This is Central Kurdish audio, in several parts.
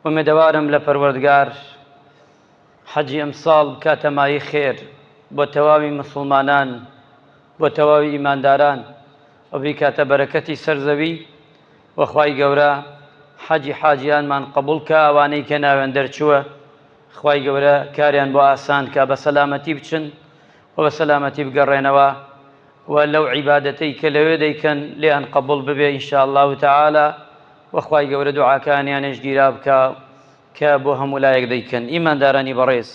ئومێدەوارم لە پەروەردگار حەجی ئەمساڵ بکاتە مایەی خێر بۆ تەواوی مسوڵمانان بۆ تەواوی ئیمانداران و بیکاتە بەرەکەتی سەر زەوی و خوای گەورە حەجی حاجیانمان قبوڵ کا ئەوانەی کە ناویان دەرچووە خوای گەورە کاریان بۆ ئاسان کا بە سەلامەتی بچن و بە سەلامەتی بگەڕێنەوە و لەو عیبادەتەی کە لەوێ دەیکەن لێیان قبوڵ ببێ ان شاء اللە تعالی و خوای گەورە دوعاکانیانیش گیرا بکا کە بۆ هەموو لایەک دەیکەن. ئیماندارانی بەڕێز،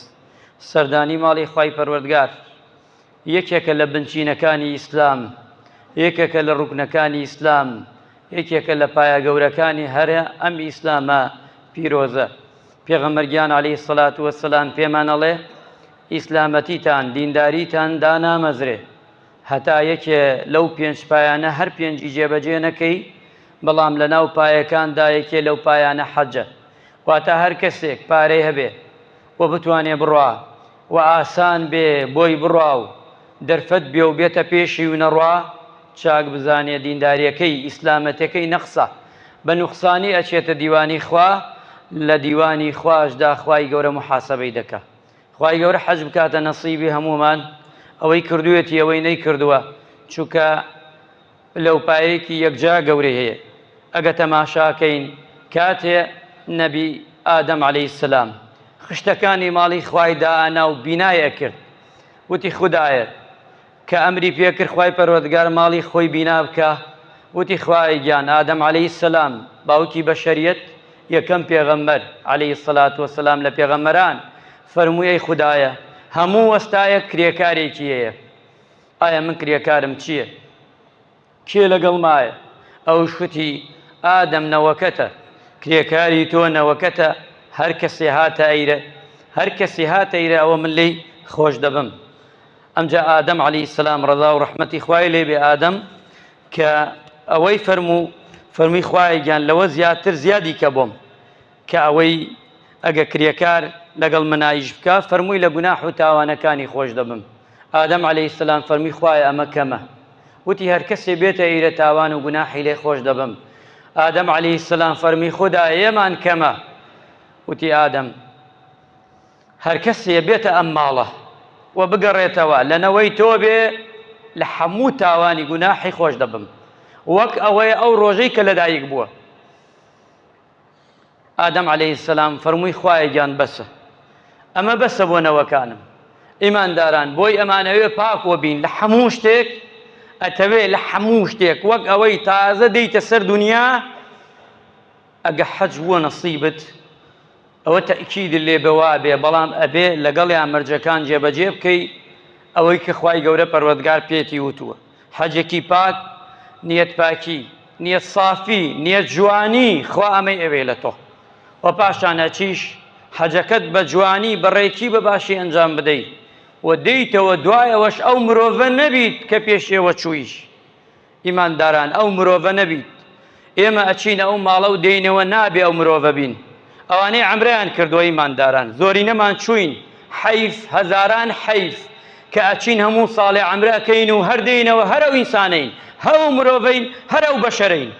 سەردانی ماڵی خوای پەروەردگار یەکێکە لە بنچینەکانی ئیسلام، یەکێکە لە ڕوکنەکانی ئیسلام، یەکێکە لە پایە گەورەکانی هەرە ئەم ئیسلامە پیرۆزە. پێغەمبەر گیان علیە الصلوة والسلام پێمان ئەڵێ ئیسلامەتیتان، دینداریتان دانامەزرێ هەتا یەکێ لەو پێنج پایانە هەر پێنجی جێبەجێ نەکەی، بەڵام لەناو پایەکاندا یەکێ لەو پایانە حەجە. واتە هەر کەسێک پارەی هەبێ و بتوانێ بڕوا و ئاسان بێ بۆی بڕوا و دەرفەت بێ و بێتە پێشی و نەڕوا، چاک بزانێ دینداریەکەی، ئیسلامەتەکەی نەقسە، بە نوقسانی ئەچێتە دیوانی خوا، لە دیوانی خواشدا خوای گەورە موحاسەبەی دەکا. خوای گەورە حەج بکاتە نەسیبی هەموومان ئەوەی کردوویەتی ئەوەی نەیکردووە چونکە پلەوپایەکی یەکجا گەورەی هەیە ئەگە تەماشاکەین کاتێ نەبی ئادەم عەلەیهی السلام خشتەکانی ماڵی خوای دائەنا و بینای ئەکرد وتی خودایە کە ئەمری پێکرد خوای پەروەردگار ماڵی خۆی بینا بکا وتی خوایە گیان ئادەم علیە السلام باوکی بەشەریەت یەکەم پێغەمبەر علیە الصلوة والسلام لە پێغەمبەران فەرمووی ئەی خودایە هەموو وەستایەک کرێکارێکی هەیە ئایا من کرێکارم چییە کێ لەگەڵمایە؟ ئەوش وتی، ئادەم نەوەکەتە، کرێکاری تۆ نەوەکەتە، هەر کەسێ هاتە ئەیرە، هەر کەسێ هاتە ئیرە ئەوە من لێی خۆش دەبم. ئەمجا ئادەم عەلەیهی سەلام ڕەزا و ڕەحمەتی خوای لێ بێ ئادەم کە ئەوەی فەرموو، فەرمووی خوایە گیان لەوە زیاتر زیادی کە بۆم. کە ئەوەی ئەگە کرێکار لەگەڵ منا ئیش بکا فەرمووی لە گوناح و تاوانەکانی خۆش دەبم ئادەم علیە السلام فەرمووی خوایە ئەمە کەمە وتی هەرکەسێ بێتە ئیرە تاوان و گوناحی لێ خۆش دەبم ئادەم علیە السلام فەرمووی خودایە ئێمان کەمە وتی ئادەم هەرکەسێ بێتە ئەم ماڵە و بگەڕێتەوە لە نەوەی تۆ بێ لە هەموو تاوانی گوناحی خۆش دەبم وەک ئەوەیە ئەو ڕۆژەی کە لەدایک بووە ئادەم عەلەیه السلام فەرمووی خوایە گیان بەسە ئەمە بەسە بۆ نەوەکانم ئیمانداران بۆی ئەمانەوێ پاک وەبین لە هەموو شتێک ئەتەوێ لە هەموو شتێک وەک ئەوەی تازە دێیتە سەر دنیا ئەگە حەج بووە نەسیبت ئەوە تەئکید لێ بێ وابێ بەڵام ئەبێ لەگەڵیان مەرجەکان جێبەجێ بکەی ئەوەی کە خوای گەورە پەروەردگار پێتی وتووە حەجێکی پاک نیەت پاکی نیەت سافی نیەت جوانی خوا ئەمەی ئەوێ لە تۆ و پاشان هەچیش حەجەکەت بە جوانی بە ڕێکی بە باشی ئەنجام بدەی و دێیتەوە دوای ئەوەش ئەو مرۆڤە نەبیت کە پێشێوە چوویش ئیمانداران ئەو مرۆڤە نەبیت ئێمە ئەچینە ئەو ماڵە و دێینەوە نابێ ئەو مرۆڤە بین ئەوانەی عەمرەیان کردووە ئیمانداران زۆرینەمان چووین حەیف هەزاران حەیف کە ئەچین هەموو ساڵێ عەمرە ئەکەین و هەر دێینەوە هەر ئەو ئینسانەین هەر ئەو مرۆڤەین هەر ئەو بەشەرەین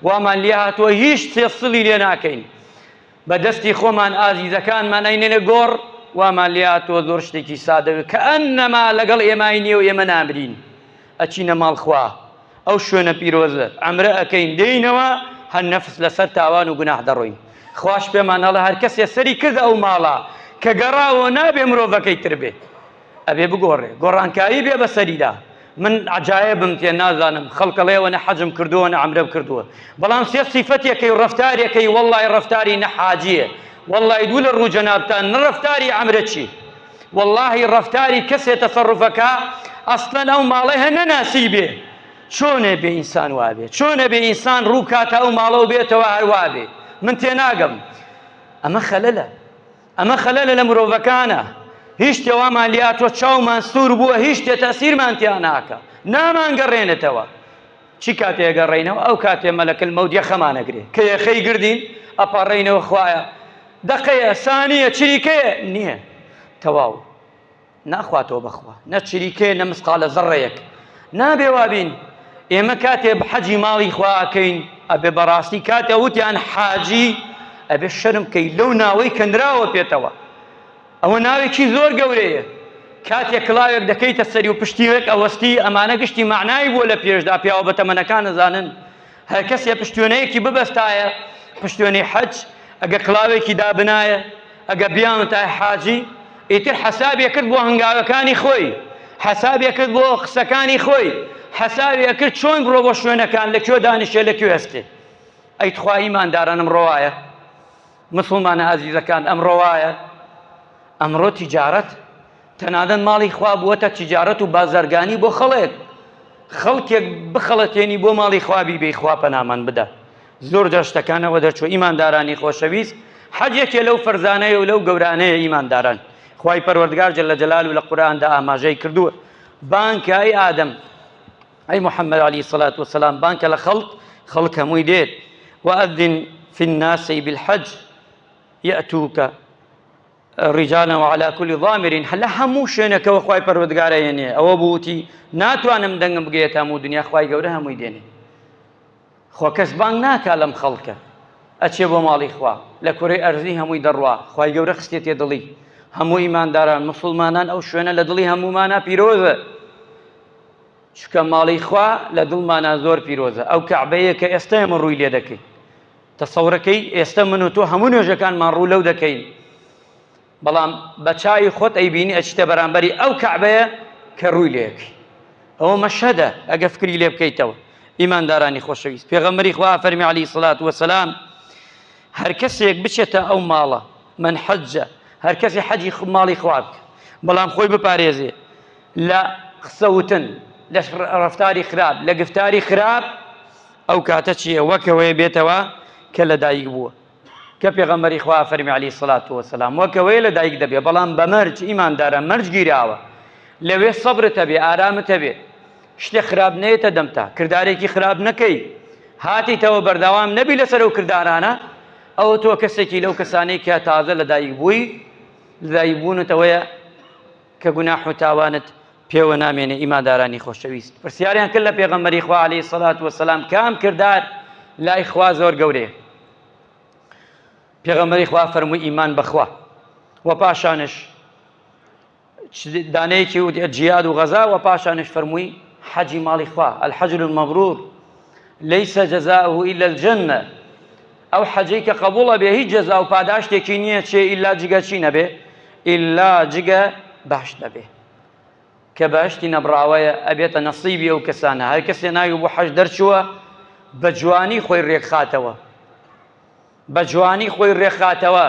وامان لێ هاتووە هیچ تێسڵی لێ ناکەین بە دەستی خۆمان ئازیزەکانمان ئەینێنە گۆڕ وامان لێ هاتووە زۆر شتێکی سادە کە ئەنەما لەگەڵ ئێمای نییە و ئێمە نامرین ئەچینە ماڵ خوا ئەو شوێنە پیرۆزە عەمرە ئەکەین دێینەوە هەر نەفس لەسەر تاوان و گوناح دەڕۆین خواش پێمان ئەڵێ هەر کەسێ سەری کردە ئەو ماڵە کە گەڕاوە نابێ مرۆڤەکەی تر بێ ئەبێ بگۆڕێ گۆڕانکاری بێ بەسەریدا من عجایبم تێ نازانم خەڵکەڵێەوە نە حەجم کردووە نە عەمرەم کردووە بەڵام سێ سیفەتێکەی و ڕەفتارێکەی وەڵڵای ڕەفتاری نە حاجیە وەڵڵای دوو لە ڕوو جەنابتان نە ڕەفتاری عەمرەچی وەڵاهی ڕەفتاری کەسێ تەسەڕوفەکا ئەسڵەن ئەو ماڵەی هە نەناسیبێ چۆنێ بێ ئینسان وابێ چۆنە بێ ئینسان ڕوو کاتە ئەو ماڵە و بێتەوە هەر وابێ من تێناگەم ئەمە خەلەلە ئەمە خەلەلە لە مرۆڤەکانە هیچ تێوامان لاتوە چاومان سوور بووە هیچ تێ تەسیرمان تیا ناکە نامان گەڕێنێتەوە چی کاتێ گەڕێینەوە ئەو کاتێ مەلەکل مەوت یەخەمان ئەگرێ کە یەخەی گردین ئەپەڕێینەوە خوایە دەقەیە سانیە چریکەیە نییە تەواو ناخواتەوە بەخوا نە چریکەیە نە مسقالە زەڕەیەک نابێ وابین ئێمە کاتێ حەجی ماڵی خوا ئەکەین ئەبێ بەڕاستی کاتێ وتیان حاجی. ئەبێ شەرم بکەی لەو ناوەی کە نراوە پێتەوە. ئەوە ناوێکی زۆر گەورەیە. کاتێک کڵاوێک دەکەیتە سەری و پشتی ڕێک ئەوەستی، ئەمانە گشتی مەعنای بووە لە پێشدا، پیاوە بەتەمەنەکان ئەزانن. هەر کەسێ پشتوێنەیەکی ببەستایە، پشتوێنەی حەج، ئەگە کڵاوێکی دابنایە، ئەگە بیانوتایە حاجی، ئیتر حەسابی ئەکرد بۆ هەنگاوەکانی خۆی، حەسابی ئەکرد بۆ قسەکانی خۆی، حەسابی ئەکرد چۆن بڕۆ بۆ شوێنەکان، لە کوێ دانیشێ، لە کوێ هەستێ. ئەی تخوا ئیمانداران ئەمڕۆ وایە؟ مسوڵمانە ئازیزەکان ئەمڕۆ وایە؟ ئەمڕۆ تیجارەت تەنانەت ماڵی خوا بووەتە تیجارەت و بازرگانی بۆ خەڵێک خەڵکێک بخەڵەتێنی بۆ ماڵی خوا بیبەی خوا پەنامان بدە زۆر جار شتەکانەوە دەرچوو ئیماندارانی خۆشەویست حەج یەکێ لەو فەرزانەیە و لەو گەورانەیە ئیمانداران خوای پەروەردگار جل جلاله لە قورئاندا ئاماژەی کردووە بانکە ئەی ئادەم ئەی محمد علیە الصلوة والسلام بانکە لە خەڵک خەڵک هەمووی دێت وأذن في الناس بالحج يأتوك رجالا وعلى كل ضامر لە هەموو شوێنەکەەوە خوای پەروەردگارە هێنێ ئەوە بووتی ناتوانم دەنگم بگەیەتە هەموو دنیا خوای گەورە هەمووی دێنێ خۆ کەس بانگ ناکا لەم خەڵکە ئەچێ بۆ ماڵی خوا لە کورەی ئەرزی هەمووی دەڕوا خوای گەورە خستێتێ دڵی هەموو ئیمانداران مسلمانان ئەو شوێنە لە دڵی هەموومانە پیرۆزە چونکە ماڵی خوا لە دڵمانا زۆر پیرۆزە ئەو کەعبەیە کە ئێستا ئێمە ڕووی لێ دەکەین تەسەورەکەی ئێستا من و تۆ هەموو نوێژەکانمان ڕوو لەو دەکەین بەڵام بە چاوی خۆت ئەیبینی ئەچیتە بەرامبەری ئەو کەعبەیە کە ڕووی لێکەی ئەوە مەشهەدە ئەگە فکری لێ بکەیتەوە ئیماندارانی خۆشەویست پێغەمبەری خوا فەرمی عەلەیهی سڵات وەسەلام هەر کەسێک بچێتە ئەو ماڵە من حەجە هەر کەسی حەجی ماڵی خوا بکە بەڵام خۆی بپارێزێ لە قسە وتن، لە ڕەفتاری خراپ، لە گفتاری خراپ، ئەو کاتە چییە وەک ئەوەیە بێتەوە کە لە دایک بووە. کە پێغەمبەری خوا فەرمی عەلەیهی سڵات وەسەلام وەک ئەوەیە لە دایک دەبێ، بەڵام بە مەرج ئیماندارە مەرج گیراوە لەوێ سەبرت هەبێ، ئارامت هەبێ، شتێک خراپ نەیەتە دەمتا، کردارێکی خراپ نەکەی، هاتیتەوە بەردەوام نەبی لەسەر ئەو کردارانە، ئەوە تۆ کەسێکی لەو کەسانەی کە تازە لە دایک بووی، لە دایک بوونتەوەیە کە گوناح و تاوانت پێوە نامێنێ ئیماندارانی خۆشەویست پرسیاریان کرد لە پێغەمبەری خوا عەلەیهی سەلات وەسەلام کام کردار لای خوا زۆر گەورەیە پێغەمبەری خوا فەرمووی ئیمان بەخوا و پاشانش دانەیەکی وت جیاد و غەزا و پاشانش فەرمووی حەجی ماڵی خوا الحج المبرور ليس جزاؤه إلا الجنة ئەو حەجەی کە قەبوڵ ئەبێ هیچ جەزا و پاداشتێکی نییە چێ ئیلا جگە چی نەبێ ئیلا جگە بەهشت نەبێ کە بەهشتی نەبڕاوەیە ئەبێتە نەسیبی ئەو کەسانە هەر کەسێ ناوی بۆ حەج دەرچووە بە جوانی خۆی ڕێکخاتەوە بە جوانی خۆی ڕێکخاتەوە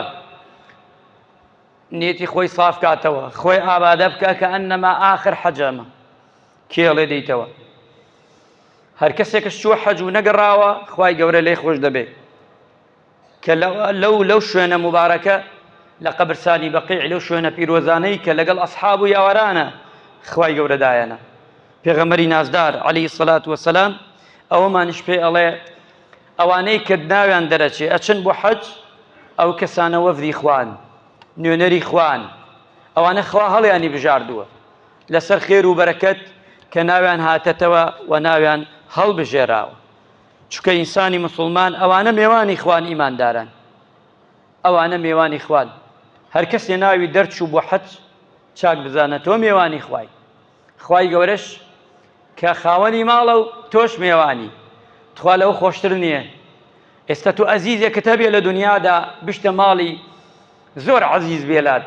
نیەتی خۆی ساف کاتەوە خۆی ئامادە بکە کە ئەنەما ئاخر حەجەمە کێڵێ دەیتەوە هەر کەسێکش چووە حەج و نەگەڕاوە خوای گەورە لێی خۆش دەبێ کە لەو لەو شوێنە مبارەکە لە قەبرسانی بەقیع لەو شوێنە پیرۆزانەی کە لەگەڵ ئەسحاب و یاوەرانە خوای گەورە دایەنە پێغەمبەری نازدار عەلەیهی سەلات وەسەلام ئەوەمانش پێ ئەڵێ ئەوانەی کە ناویان دەرەچێ ئەچن بۆ حەج ئەو کەسانە وەفدی خوان نوێنەری خوان ئەوانە خوا هەڵیانی بژاردووە لەسەر خێر و بەرەکەت کە ناویان هاتەتەوە و ناویان هەڵبژێراوە چونکە ئینسانی مسوڵمان ئەوانە مێوانی خوان ئیمانداران ئەوانە مێوانی خوان هەر کەسێ ناوی دەرچوو بۆ حەج چاک بزانە تۆ مێوانی خوای خوای گەورەش کە خاوەنی ماڵە و تۆش مێوانی تخوا لەوە خۆشتر نییە ئێستا تۆ ئەزیزێکت هەبێ لە دنیادا بشتە ماڵی زۆر عەزیز بێلات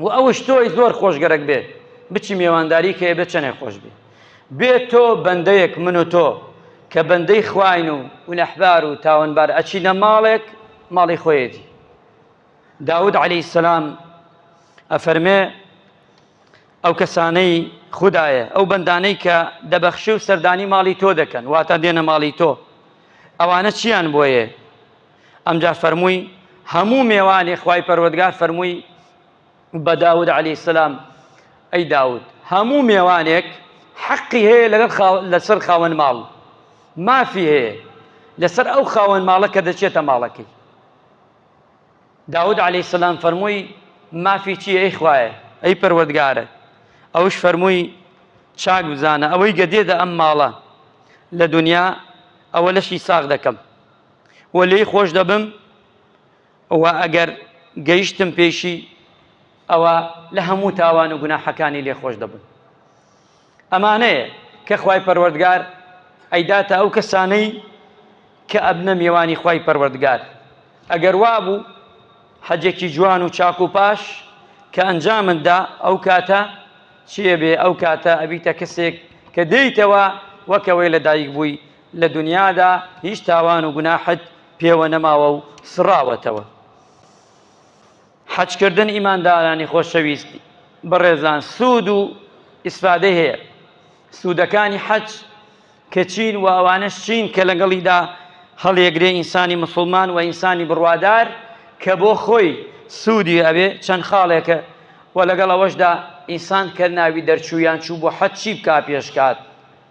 و ئەوش تۆی زۆر خۆش گەرەک بێ بچی مێوانداری کەی بێ چەنێ خۆش بێ بێ تۆ بەندەیەک من و تۆ کە بەندەی خواین و ونەحبار و تاوانبار ئەچینە ماڵێک ماڵی خۆیەتی داود عەلەیهی سەلام ئەفەرمێ ئەو کەسانەی خودایە ئەو بەندانەی کە دەبەخشی و سەردانی ماڵی تۆ دەکەن واتە دێنە ماڵی تۆ ئەوانە چیان بۆیە ئەمجا فەرمووی هەموو مێوانی خوای پەروەردگار فەرمووی بە داود عەلەیهی سەلام ئەی داود هەموو مێوانێک حەقی هەیە لەگەڵ لەسەر خاوەن ماڵ مافی هەیە لەسەر ئەو خاوەن ماڵە کە دەچێتە ماڵەکەی داود عەلەیهی سەلام فەرمووی مافی چییە ئەی خوایە ئەی پەروەردگارە ئەوش فەرمووی چاک بزانە ئەوەی گەدێدە ئەم ماڵە لە دنیا ئەوە لەشی ساغ دەکەم و لێی خۆش دەبم. و ئەگەر گەیشتم پێشی ئەوە لە هەموو تاوان و گوناحەکانی لێ خۆش دەبن. ئەمانەیە کە خوای پەروەردگار ئەیداتە ئەو کەسانەی کە ئەبنە میوانی خوای پەروەردگار. ئەگەر وابوو حەجێکی جوان و چاک و پاش کە ئەنجامت دا ئەو کاتە چیە بێ ئەو کاتە ئەبیتە کەسێک کە دێیتەوە وەک ئەوەی لە دایک بووی لە دنیادا هیچ تاوان و گوناحت پێوە نەماوە و سڕاوەتەوە. حەجکردن ئیماندارانی خۆشەویست بەڕێزان سوود و ئیسفادەی هەیە سوودەکانی حەج کە چین و ئەوانەش چین کە لەگەڵیدا هەڵیەگرێ ئینسانی مسلمان و ئینسانی بڕوادار کە بۆ خۆی سوودی ئەبێ چەند خاڵێکە و لەگەڵ ئەوەشدا ئینسان کە ناوی دەرچوو یان چوو بۆ حەج چی بکا پێشکات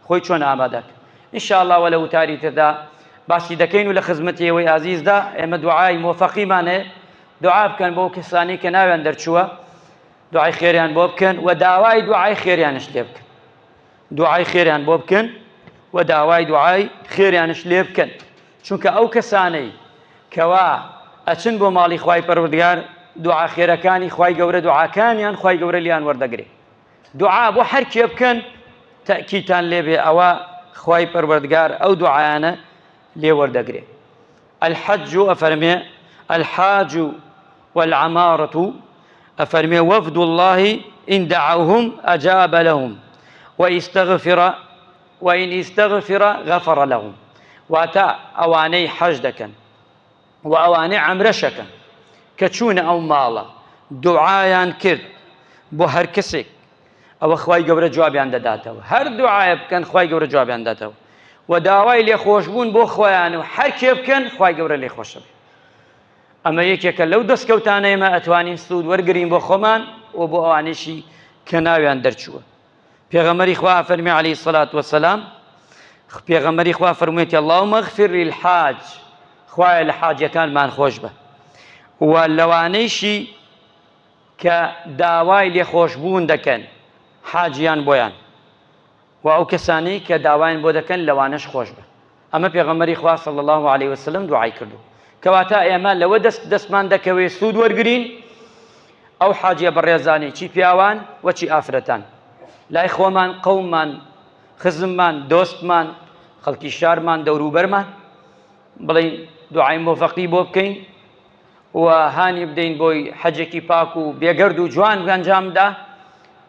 خۆی چۆن ئامادە ان شاء اللە وە لە وتاری تردا باسی دەکەین و لە خزمەتی ئێوەی ئازیزدا ئێمە دوعای مۆفەقیمان هەیە دوعا بکەن بۆ کەسانی کە ناویان دەرچووە دوعای خێریان بۆ بکەن و داوای دوعای خێریانش لێ بکەن دوعای خێریان بۆ بکەن و داوای دوعای خێریانش لێ بکەن چونکە ئەو کەسانەی کەوا ئەچن بۆ ماڵی خوای پەروەردگار دوعا خێرەکانی خوای گەورە دوعاکانیان خوای گەورە لیان وەردەگرێ دوعا بۆ هەر کێ بکەن تەئکیدتان لێ بێ ئەوە خوای پەروەردگار ئەو دوعایانە لێ وەردەگرێ الحج ئەفەرمێ الحاج والعمارة ئەفەرمێ وفد الله إن دعوهم أجاب لهم وإستغفر وإن استغفر غفر لهم واتە ئەوانەی حەج دەکەن و ئەوانەی عەمرەشەکەن کە چوونە ئەو ماڵە دوعایان کرد بۆ هەر کەسێک ئەوە خوای گەورە جوابیان دەداتەوە هەر دوعاە بکەن خوای گەورە جوابیان داتەوە و داوای لێخۆشبوون بۆ خۆیان و هەر کێ بکەن خوای گەورە لێخۆشە بێ ئەمە یەکێکە لەو دەستکەوتانە ئێمە ئەتوانین سوود وەرگین بۆ خۆمان و بۆ ئەوانەیشی کە ناویان دەرچووە پێغەمبەری خوا فەرمی عەلەیهی سەلات وەسەلام پێغەمبەری خوا فەرموویەتی اللهم اغفر للحاج خوایە لە حاجیەکانمان خۆش بە و لەوانەیشی کە داوای لێخۆشبوون دەکەن حاجیان بۆیان و ئەو کەسانەی کە داوایان بۆ دەکەن لەوانەش خۆش بە ئەمە پێغەمبەری خوا صلی اللە علیه وسلم دوعای کردو کەواتە ئێمە لەوە دەست دەستمان دەکەوێت سوود وەرگین ئەو حاجیە بەڕێزانەی چی پیاوان و چی ئافرەتان لای خۆمان قەوممان خزممان دۆستمان خەڵکی شارمان دەوروبەرمان بڵین دوعای مۆفەقی بۆ بکەین و هانی بدەین بۆی حەجێکی پاک و بێگەرد و جوان ئەنجامدا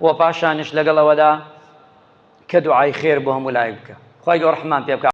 و پاشانش لەگەڵەوەدا کە دوعای خێر بۆ هەموو لایەک بکە خوای گەورە ڕەحممان پێ بکا.